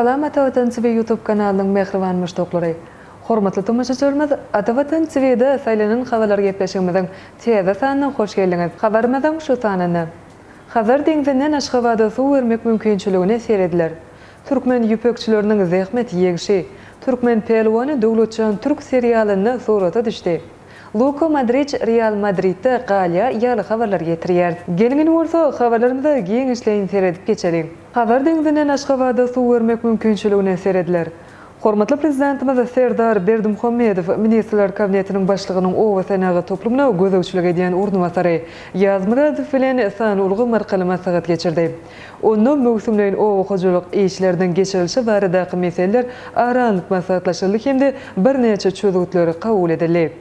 Salam Ata Watan TV YouTube kanalynyň mähriban muşdaklary! Hormatly tomaşaçylarymyz Ata Watan TV-de saýlanan habarlar gepleşigimiziň täze sanyna hoş geldiňiz. Habarymyzyň şu sanynda Hazar deňzinden Aşgabada suw bermek mümkinçiligine serediler. Türkmen ýüpekçileriniň zähmet ýeňşi, Türkmen pälwany Döwletjan türk serialynda surata düşdi. Luka Modriç Real Madridde galýar ýaly habarlary getirýäris. Geliň indi bolsa habarlarymyza giňişleýin seredip geçeliň. Hazar deňzinden Aşgabada suw bermek mümkinçiligine serediler. Hormatly Prezidentimiz Serdar Berdimuhamedow Ministrler Kabinetiniň Başlygynyň oba senagat toplumyna gözegçilik edýän orunbasary Ýazmyradow bilen sanly ulgam arkaly maslahat geçirdi. Onda möwsümleýin oba hojalyk işleriniň geçirilişi baradaky meseleler ara alnyp maslahatlaşyldy hem-de birnäçe çözgütler kabul edildi.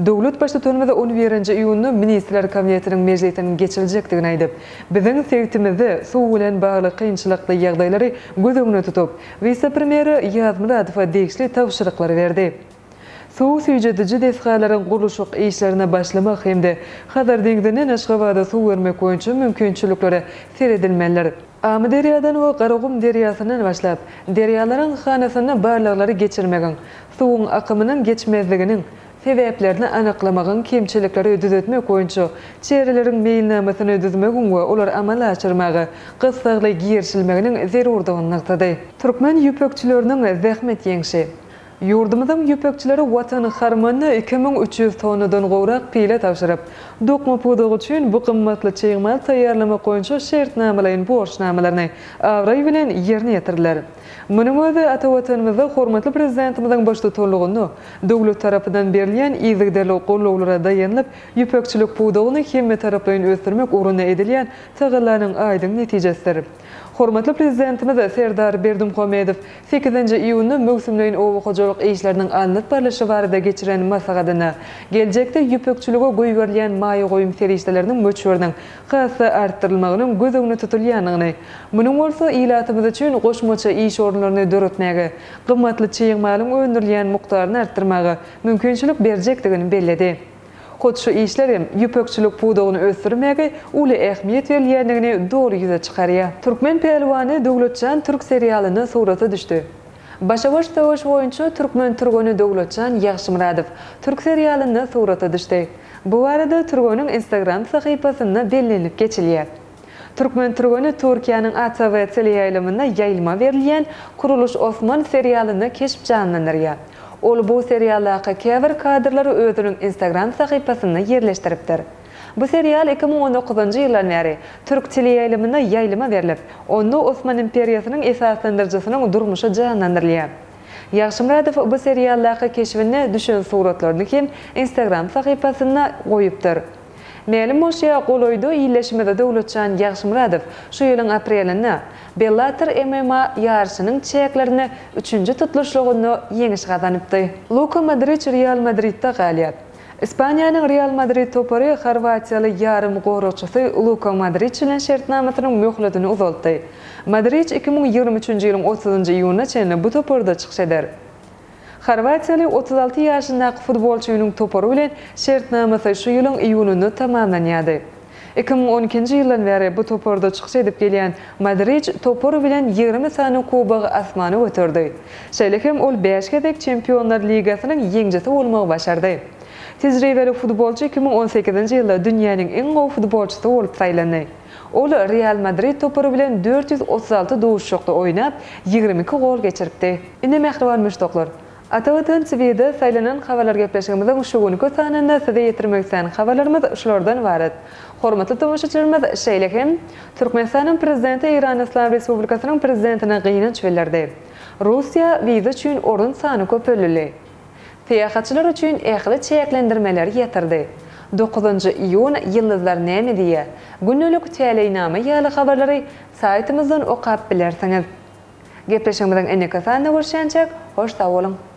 Döwlet Baştutanymyz on birinji iýunda Ministrler Kabinetiniň mejlisiniň geçiriljekdigini aýdyp, biziň sebitimizde suw bilen bagly kynçylykly ýagdaýlary göz öňünde tutup, wise-premýere Ýazmyradowa degişli tabşyryklary berdi. Suw süýjediji desgalaryň gurluşyk işlerine başlamak hem-de Hazar deňzinden Aşgabada suw bermek boýunça mümkinçiliklere seredilmelidir. Amyderýadan we Garagum derýasyndan başlap, derýalaryň hanasynda barlaglary geçirmegiň, suwuň akymynyň geçmezliginiň sebäplerini anyklamagyň, kemçilikleri düzetmek boýunça çäreleriň meýilnamasyny düzmegiň we olary amala aşyrmaga gyssagly girişilmeginiň zerurdygyny nygtady. Türkmen ýüpekçileriniň zähmet ýeňşi. Ýurdumyzyň ýüpekçileri Watan harmanyna 2300 tonnadan gowrak pile tabşyryp, dokma pudagy üçin bu gymmatly çig mal taýýarlamak boýunça şertnamalaýyn borçnamalaryny abraý bilen ýerine ýetirdiler. Munuň özi ata Watanymyzda hormatly Prezidentimiziň baştutanlygynda döwlet tarapyndan berilýän yzygiderli gollawlara daýanylyp, ýüpekçilik pudagyny hemmetaraplaýyn ösdürmek ugrunda edilýän tagallanyň aýdyň netijesidir. Hormatly Prezidentimiz Serdar Berdimuhamedow sekizinji iýunda möwsümleýin oba hojalyk işleriniň alnyp barlyşy barada geçiren maslahatynda geljekde ýüpekçilige goýberilýän maýa goýum serişdeleriniň möçberiniň has-da artdyrylmagynyň göz öňünde tutulýandygyny, munuň bolsa ilatymyz üçin goşmaça iş orunlaryny döretmäge, gymmatly çig malyň öndürilýän mukdaryny artdyrmaga mümkinçilik berjekdigini belledi. Hut şu işler hem ýüpekçilik pudagyny ösdürmäge uly ähmiýet berilýändigini doly ýüze çykarýar. Türkmen pälwany Döwletjan türk serialynda surata düşdi. Başa-baş söweş boýunça türkmen türgeni Döwletjan Ýagşymyradow türk serialynda surata düşdi. Bu barada türgeniň Instagram sahypasynda bellenilip geçilýär. Türkmen türgeni Türkiýäniň ATV teleýaýlymynda ýaýlyma berilýän Kuruluş Osman serialynda keşp janlandyrýar. Ol bu serialdaky käbir kadrlary özüniň Instagram sahypasynda ýerleşdiripdir. Bu serial 2019-njy ýyldan bäri türk teleýaýlymynda ýaýlyma berlip, onda Osman imperiýasynyň esaslandyryjysynyň durmuşy janlandyrylýar. Ýagşymyradow bu serialdaky keşbinde düşen suratlaryny hem Instagram sahypasynda goýupdyr. Mälim bolşy ýaly, golaýda ildeşimiz Döwletjan Ýagşymyradow şu ýylyň aprelinde Bellator MMA ýaryşynyň çäklerinde üçünji tutluşlygynda ýeňiş gazanypdy. Luka Modriç Real Madridde galýar. Ispaniýanyň Real Madrid topary horwatiýaly ýarym goragçysy Luka Modriç bilen şertnamasynyň möhletini uzaltdy. Modriç 2023-nji ýylyň otuzynjy iýunyna çenli bu toparda çykyş eder. Horwatiýaly 36 ýaşyndaky futbolçynyň topary bilen şertnamasy şu ýylyň iýunynda tamamlanýardy. 2012-nji ýyldan bäri bu toparda çykyş edip gelýän Modriç topary bilen 20 sany kubogy asmana göterdi. Şeýle hem ol bäş gezek Çempionlar ligasynyň ýeňijisi bolmagy başardy. Tejribeli futbolçy 2018-nji ýylda dünýäniň iň gowy futbolçysy bolup saýlandy. Ol Real Madrid topary bilen 436 duşuşykda oýnap, 22 gol geçiripdi. Ine mähriban muşdaklar, Ata Watan TV-de saýlanan habarlar gepleşigimiziň şu günki sanynda size ýetirmek islän habarlarymyz şulardan ybarat. Hormatly tomaşaçylarymyz, şeýle hem, Türkmenistanyň Prezidenti Eýran Yslam Respublikasynyň Prezidentine gynanç bildirdi. Russiýa wiza üçin orun sany köpeldildi. Syýahatçylar üçin ähli çäklendirmeleri ýatyrdy. Dokuzynjy iýun Ýyldyzlar näme diýýär? Gündelik täleýnama ýaly habarlary saýtymyzdan okap bilersiňiz. Gepleşigimiziň indiki sanynda görüşýänçäk, hoş sag boluň!